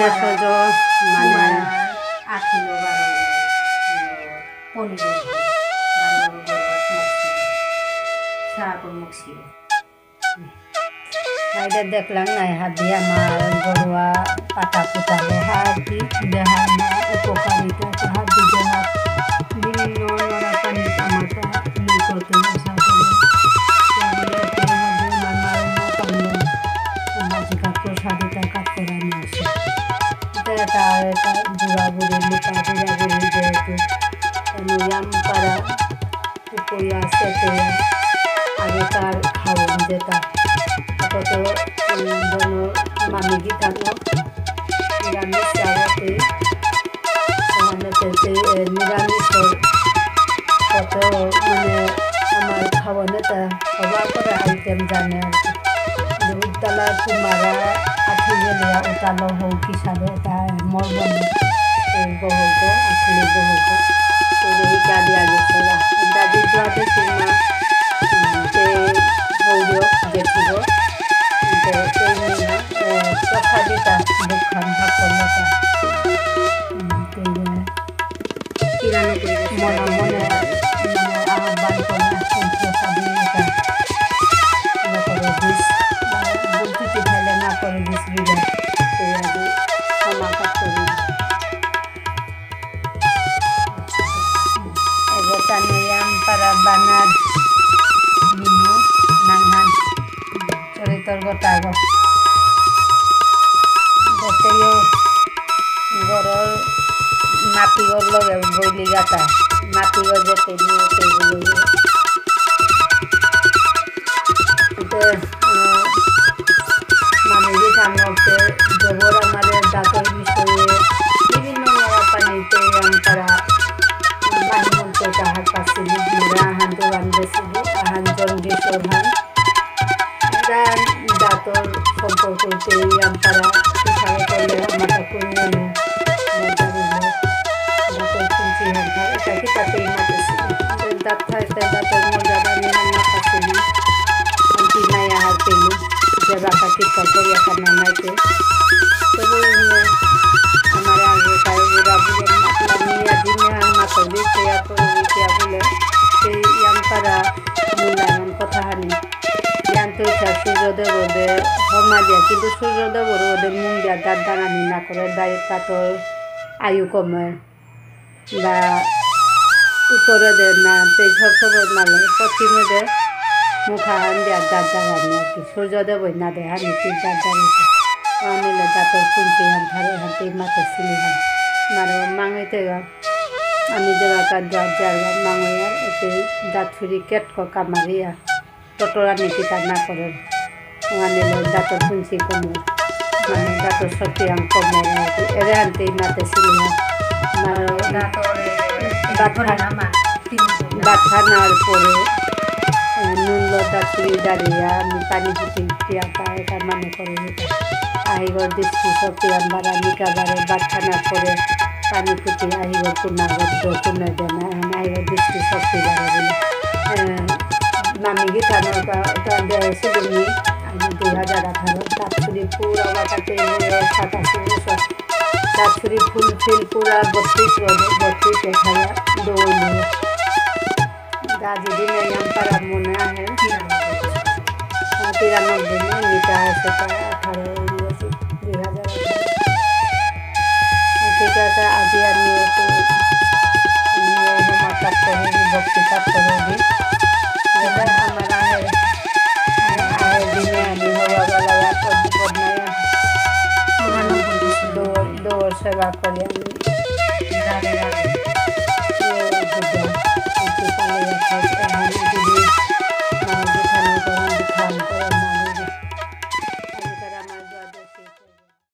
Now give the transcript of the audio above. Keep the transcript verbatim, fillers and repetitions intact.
ভেষজ মানে আখিলো বারো, পনির বারো, গরু মুখি, সারা মুখি। হাইডা দেখলাম নাই, হাত দিয়ে আমার ঘরোয়া পাতা পোতা, হাত দি দেহার না উপকারিতা, হাত দি দেহার বিভিন্ন নরা পানি কামাতা, নিকটে সাথে, তাহলে এতে হাত দিয়ে আমার মায়ের মা পারলো, আমার জিকা প্রসাদিতা কাট করে নিয়ে আসে। এটা, এটা, এটা বুড়া বুড়ি, লিপা বুড়া বুড়ি যেহেতু, আমি ইয়াম পারা, উপয়া, সেতয়া, আগেকার খাওয়ান যেটা। কত, উম, ধরো, মামি গিথানো, নিরামিষ যাবতে, ওখানে তেতে, এ, নিরামিষ কত, মানে, আমার খাওয়ান এটা হবা করে item জানে আর কি। যে উত্তালা কুমারা, আঠি গেলিয়া, উতালো হৌ কি সাবে, এটা মোর বন্ধু। এই বহগ, আসলে বহগ। তো এই গাড়ি আগে চলা। দাদি জুয়াতে সিনেমা, উম, তে হৌরিও দেখিব। তো এই নিয়ে, এ, প্রসাদিতা বুকখান হাকলতা। উম, তো এই নিয়ে কিরানো করে মনে মনে, মানে, আহ্বান করে আসছেন প্রসাদিতা। না করে দিস, মানে, বলতে কি ভালো না করে দিস বিদায়। তো এই আগে ক্ষমা কাজ করি। এগোটা নিয়াম পারা বানার নিমু নাঙহান চরিতর গোটাগো। গোটেইও গরর মাটিগর লগে বইলি গাতা, মাটিগর যেতে নিয়ে তেগুলো। এতে, আহ, মানে যে ধান হচ্ছে, গোবর আমাদের দাঁতের বিষয়ে বিভিন্ন নয়া পানিতে আমতারা বাহিমন্তে তাহার পাশে মোরা আহান দোকান বেসিব, আহান জন্ডিস ওহান। এরা দাঁতর সম্পর্ক হচ্ছে এই আমতারা কিভাবে করলে আমার তা পুণ্য নেই, মজা নেই। দাঁতর কুঞ্চি হান থার, এটা কি তাতে মাতেসি। দাঁত থাকতে দাঁতর মজা নিয়ে হান না পাসি না। আন্টি নাই আহার পেলু, যে বাকা কিতা করিয়া খানা নাইতে। তবু ইনে আমার আগে তাই বুড়া বুড়া মাতলা নিয়ে দিনে আর মাথা দিয়ে খেয়া করে দিয়ে খেয়া বলে, সেই ইয়াম পারা মূল্যায়ন কথা হানি। ইয়ান তো ইচ্ছা সূর্যদেব ওদের হমা দিয়া, কিন্তু সূর্যদেব ওদের মুখ দিয়া দাঁত দাঁড়ানি না করে, দাঁত তাতর আয়ু কমে। বা উত্তরে দে না, তে সব সব মালে পশ্চিমে দে মুখাহান দিয়া দাঁত দাঁড়ানি আর কি। সূর্যদেব ওই না দে, আমি কি দাঁত দাঁড়াইতে। আনিলে দাঁতর কুঞ্চি হান থারে হান তে মাতে সিলি হান। মারো মাঙইতে গা। আমি দেবা কা দাঁত জারগা মাঙইয়া, এতে দাঁত ছুরি কেট কো কামারিয়া। টটরা নিকিতা না করে। ওখানে লো দাঁতর কুঞ্চি কমর, মানে দাঁতর শক্তি আম কমর আর কি। এরে আনতে মাতে সিলিয়া। মানে দাঁতর, এ, ভাত খানা, ভাত খানার পরে, এ, নুন লো দাঁত চুরি দাঁড়িয়া, আমি পানি ফুটি পিয়াতা, এটা মানে করে নিতা। আহিগর দৃষ্টি শক্তি আমার আমি কাবারে ভাত খানার পরে পানি ফুটি আহিগর কুনা গদ্দ কুনা দেনা, আহিগর দৃষ্টি শক্তি বাড়ে বলে। এ, মামি গিথানর কা-, কা-, দেয় শুধু নি, আমি দুই হাজার আঠারো, তারপরে পুরা বাতাতে সাতাশি বছর। তারপরে ফুল ফিল পুরা বত্রিশ বছর, বত্রিশ আঠারো দৌড় নিয়ে। গাজী দিনে ইয়াম পারা মনে আহে। তিরানব্বই। হ্যাঁ, তিরানব্বই নে, নিতা আছে তা আঠারো, উনিশ, দুই হাজার আঠারো। ঠিক আছে, আজি আমি একটু নিয়ে হমা কাজ করবি, ভক্তি কাজ করবি। যেটা আমার আহের, আহের দিনে আমি হবা বেলা আর পদ, পদ নাই। দৌড়, দৌড় সেবা করি আমি। রাধে রাধে। ও, বুঝলাম। একটু পালিয়ে খাই।